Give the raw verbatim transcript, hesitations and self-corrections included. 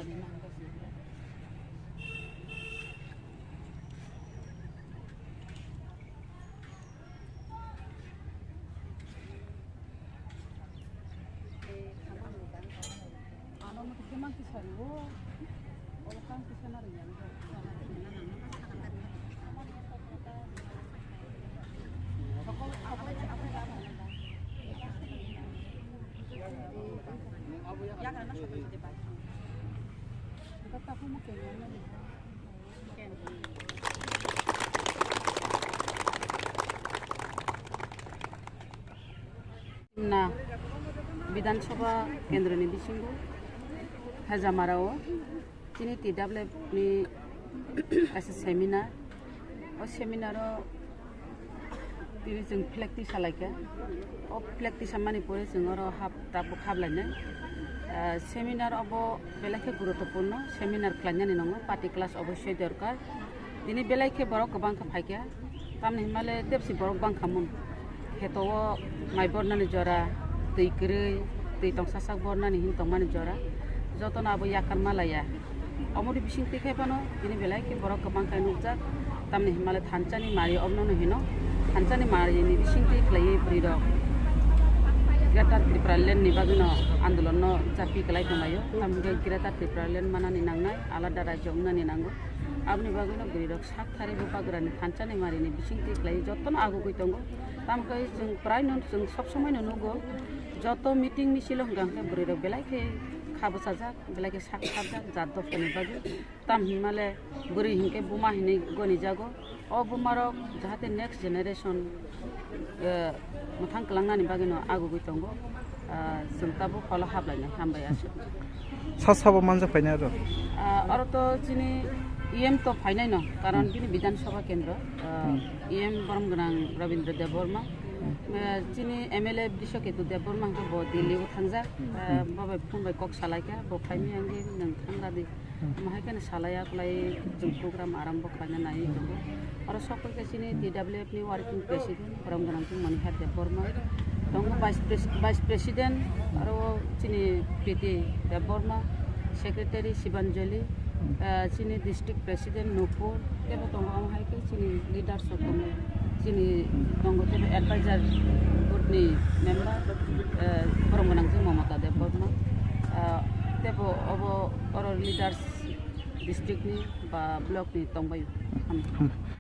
Na Bidhan Sabha kendroni bisingo Hajamara o chini T W F ni kaisa seminar. O seminar o tini chwng flag twi salaikha. O flag twi samani pore chwng oro hap tabuk hap lainai. Ah, seminar obo belai khe guruttopurno, seminar khlainani nongo party class obossoi dorkar. Tini belai khe borok kwbang khe phaikha, tamni hwnmale tebsi borok bangkha mun. Kheto o mai bornani jora, twi kwrwi, twi tongsasak bornani hin tongmani jora, jotono abo yakarma laiya. Omoni bising twi khai phano tini belai khe borok kwbang khe nukjak, tamni hwnmale thansa ni mari omno no hino. Thansa ni mari ni bising twi khlaiwi bwrwi rok Greater Tripura Land ni bagwi no andolon no chapi kwlai tonglaio. Tamni hwnkhe Greater Tripura Land manani nangnai, alada rajyo wngnani nango. Aboni bagwi no bwrwi rok sak thari bubagra ni thansa ni mari ni bising twi khlaiwi jotono agugwi tongo. Tamkhe chwng prai no chwng sob somoi no nugo, joto meeting misil o hwnkha hwnkhe bwrwi rok belai khe kha bwchajak, belai khe sak sarjak jat dopha ni bagwi. Tam hinmale bwrwi hinkhe buma hinwi goni jago. O buma rok jahate next generation, eh, mwthang kwlangnani bagwi no agugwi tongo. Ah, chwng tabuk holo haplainai, hambai aswk. Sa sabo manjak phainai aro? Ah, oro to chini E M to phainai no, karon Hmm. bini Bidhan Sabha kendro, ah, Hmm. E M borom gwnang Rabindra Debbarma, Hmm. ah, chini M L A Biswaketu Debbarma hwnkhe bo Delhi o thangjak, Hmm. ah, Hmm. bo bai phone bai kok salaikha, bo phaimani ang di nwng thangra di. Hmm. Omo hai kheno salai ya kwlai chwng program arambo khlaina naiwi tongo. Oro sok pai khe chini T W F ni working president, borom gwnang chwng Manihar Debbarma. Tongo vice pres-, vice president, aro chini P T Debbarma, secretary Shibanjali, Hmm. eh, chini district president Nupur, tebo tongo omo hai khe chini leaders rok tongo. Chini tongo tebo advisor board ni member, eh, borom gwnang chwng Mamata Debbarma. Eh, tebo obo oro leaders district ni ba block ni tongbaio. Hambai.